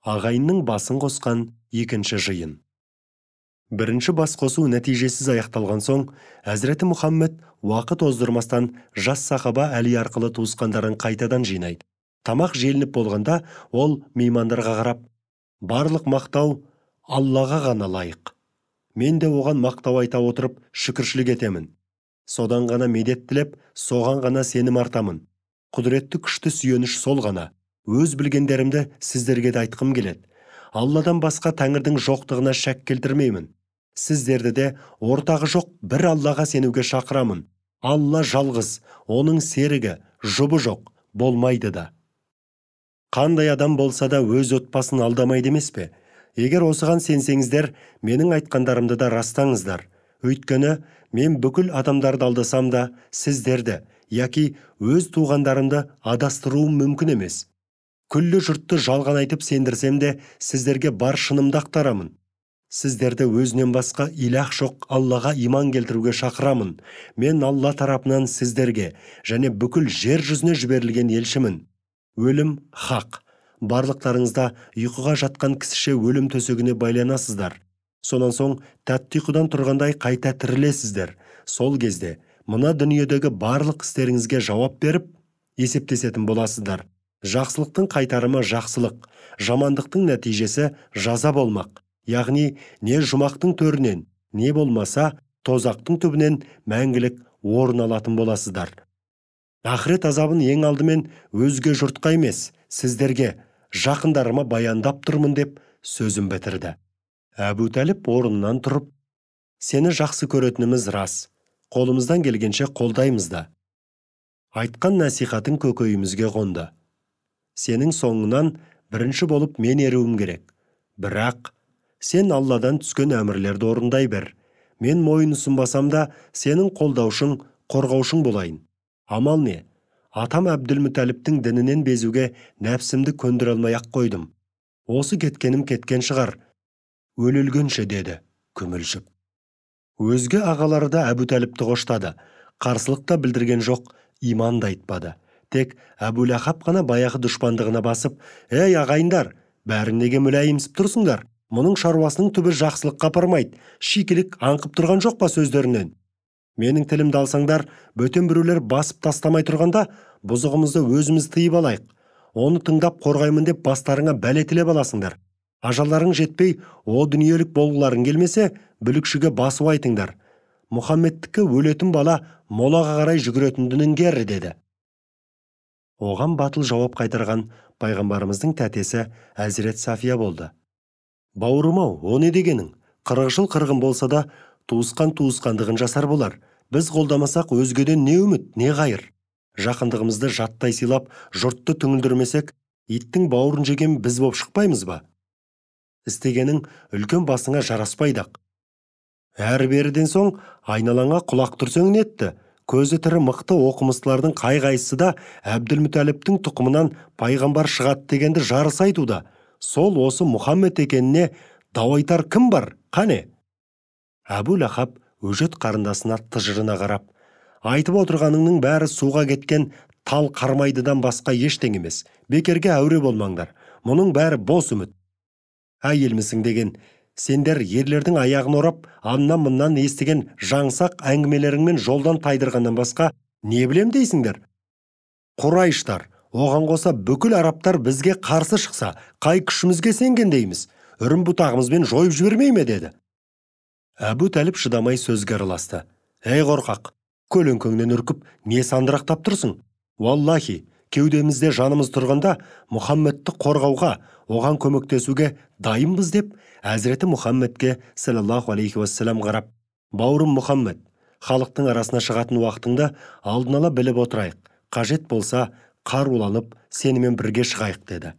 Ағайынның басын қосқан екінші жиын. Бірінші бас қосу нәтижесіз аяқталған соң, Әзіреті Мұхаммед уақыт оздырмастан жас сахаба Әли арқылы туысқандарын қайтадан жинайды. Тамақ желініп болғанда, ол меймандарға қарап, барлық мақтау Аллаға ғана лайық. Мен де оған мақтау айта отырып шүкіршілік етемін. Содан ғана медет тілеп, соған ғана сенім артамын. Құдіретті күшті сүйеніш сол ғана. Өз білгендерімді сіздерге де айтқым келеді. Алладан басқа тәңірдің жоқтығына шәк келтірмеймін. Сіздерді де ортағы жоқ бір Аллаға сенуге шақырамын. Алла жалғыз, оның серігі, жұбы жоқ, болмайды да. Қандай адам болса да өз отбасын алдамайды емес пе? Егер осыған сенсеңіздер, менің айтқандарымды да растаңыздар. Өйткені мен бүкіл адамдарды алдасам да, сіздерді, яки өз туғандарымды адастыруым мүмкін емес. Күллі жұртты жалған айтып сендірсем де, сіздерге бар шынымды ақтарамын. Сіздерді өзінен басқа илах жоқ Аллаға иман келтіруге шақырамын. Мен Алла тарапынан сіздерге және бүкіл жер жүзіне жіберілген елшімін. Өлім хақ. Барлықтарыңызда ұйқыға жатқан кісіше өлім төсегіне байланасыздар. Сонан соң тәтті ұйқыдан тұрғандай қайта тірілесіздер. Сол кезде мына дүниедегі барлық істеріңізге жауап беріп, есептесетін боласыздар. Жақсылықтың қайтарымы жақсылық, жамандықтың нәтижесі жаза болмақ. Яғни не жұмақтың төрінен, не болмаса тозақтың түбінен мәңгілік орын алатын боласыздар. Ақырет азабын ең алдымен өзге жұртқа емес, сіздерге, жақындарыма баяндап тұрмын деп сөзін бітірді. Әбу Тәліп орнынан тұрып, сені жақсы көретініміз рас, қолымыздан келгенше қолдаймыз да. Айтқан насихатың көкейімізге қонды. Сенің соңынан бірінші болып мен еруім керек. Бірақ сен Алладан түскен әмірлерді орындай бер. Мен мойын ұсынбасам да сенің қолдаушың, қорғаушың болайын. Амал не? Атам Әбділмүтәліптің дінінен безуге нәпсімді көндіре алмай ақ қойдым. Осы кеткенім кеткен шығар. Өлілгенше, деді күмілжіп. Өзге ағалары да Әбу Тәліпті қоштады. Қарсылық та білдірген жоқ, иман да айтпады. Тек Әбу Ләхаб қана баяғы дұшпандығына басып, «Ей, ағайындар, бәрің неге мүләйімсіп тұрсыңдар? Мұның шаруасының түбі жақсылыққа апармайды, шикілік аңқып тұрған жоқ па сөздерінен? Менің тілімді алсаңдар, бөтен біреулер басып тастамай тұрғанда, бұзығымызды өзіміз тыйып алайық. Оны тыңдап қорғаймын деп бастарыңа бәле тілеп аласыңдар. Ажалдарың жетпей, о дүниелік болғыларың келмесе, бүлікшіге басу айтыңдар. Мұхаммедтікі өлетін бала молаға қарай жүгіретіндінің кері», деді. Оған батыл жауап қайтарған пайғамбарымыздың тәтесі Әзірет Сафия болды. Бауырым-ау, о не дегенің? 40 жыл қырғын болса да, туысқан туысқандығын жасар болар. Біз қолдамасақ өзгеден не үміт, не қайыр? Жақындығымызды жаттай сыйлап, жұртты түңілдірмесек, иттің бауырын жеген біз боп шықпаймыз ба? Істегенің үлкен басыңа жараспайды-ақ. Әрі-беріден соң айналаңа құлақ түрсең нетті? Көзі тірі мықты оқымыстылардың қай-қайсысы да Әбділмүтәліптің тұқымынан пайғамбар шығады дегенді жарыса айтуда. Сол осы Мұхаммед екеніне дау айтар кім бар? Қане? Әбу Ләхаб өжет қарындасына тыжырына қарап, айтып отырғаныңның бәрі суға кеткен тал қармайдыдан басқа ештеңе емес. Бекерге әуре болмаңдар. Мұның бәрі бос үміт. Әйелмісің деген, сендер ерлердің аяғын орап, аннан-мыннан естіген жаңсақ әңгімелеріңмен жолдан тайдырғаннан басқа не білем дейсіңдер? Құрайыштар, оған қоса бүкіл арабтар бізге қарсы шықса, қай күшімізге сенген дейміз? Үрім бұтағымызбен жойып жібермей ме, деді. Әбу Тәліп шыдамай сөзге араласты. Әй қорқақ, көлеңкеңнен үркіп, не сандырақтап тұрсың? Уаллахи, кеудемізде жанымыз тұрғанда Мұхаммедті қорғауға, оған көмектесуге дайынбыз деп, Әзіреті Мұхаммедке саллаллаху алейхи уассалам қарап, бауырым Мұхаммед, халықтың арасына шығатын уақытыңда алдын ала біліп отырайық, қажет болса қаруланып сенімен бірге шығайық, деді.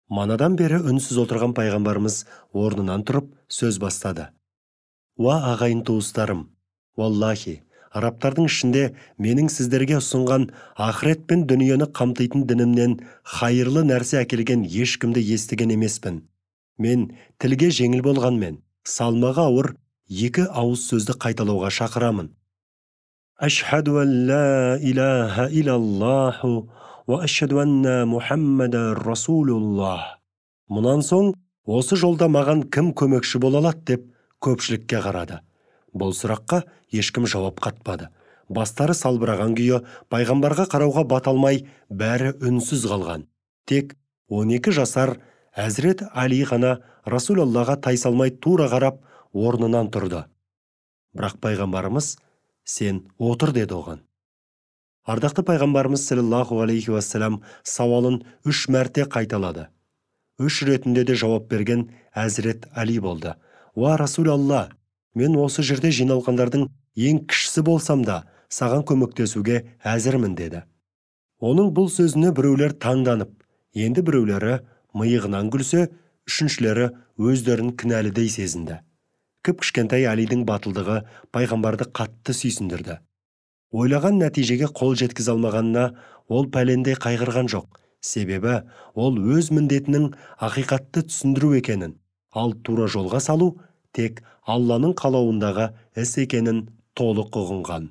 Манадан бері үнсіз отырған пайғамбарымыз орнынан тұрып сөз бастады. Уа ағайын туыстарым, уаллахи, арабтардың ішінде менің сіздерге ұсынған ақырет пен дүниені қамтитын дінімнен хайырлы нәрсе әкелген ешкімді естіген емеспін. Мен тілге жеңіл болғанмен, салмағы ауыр екі ауыз сөзді қайталауға шақырамын. Ашхаду ан ла илаха илаллаху ва ашхаду анна Мухаммадан расулуллах. Мұнан соң осы жолда маған кім көмекші бола алады деп көпшілікке қарады. Бұл сұраққа ешкім жауап қатпады. Бастары салбыраған күйі пайғамбарға қарауға бата алмай бәрі үнсіз қалған. Тек 12 жасар Әзірет Али ғана Расулаллаға тайсалмай тура қарап орнынан тұрды. Бірақ пайғамбарымыз сен отыр деді оған. Ардақты пайғамбарымыз саллаллаху алейхи уассалам сауалын 3 мәрте қайталады. 3 ретінде де жауап берген Әзірет Али болды. Уа Расулалла, мен осы жерде жиналғандардың ең кішісі болсам да, саған көмектесуге әзірмін деді. Оның бұл сөзіне біреулер таңданып, енді біреулері миығынан күлсе, үшіншілері өздерін кінәлідей сезінді. Кіп-кішкентай Алидің батылдығы пайғамбарды қатты сүйсіндірді. Ойлаған нәтижеге қол жеткізе алмағанына ол пәлендей қайғырған жоқ. Себебі ол өз міндетінің ақиқатты түсіндіру екенін, ал тура жолға салу тек Алланың қалауындағы іс екенін толық ұғынған.